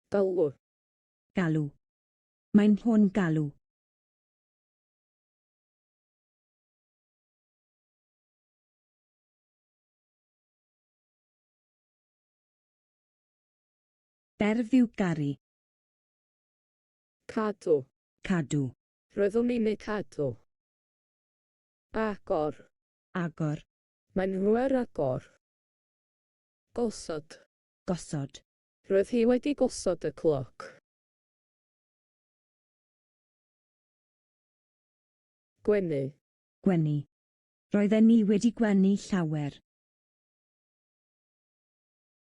Galw. Galw. Maen nhw'n galw. Berf yw garu. Cadw. Cadw. Roeddwn i'n eu cadw. Agor. Agor. Maen nhw ar agor. Gosod. Gosod. Roedd hi wedi gosod y cloc. Gwenu. Gwenu. Roedden ni wedi gwenu llawer.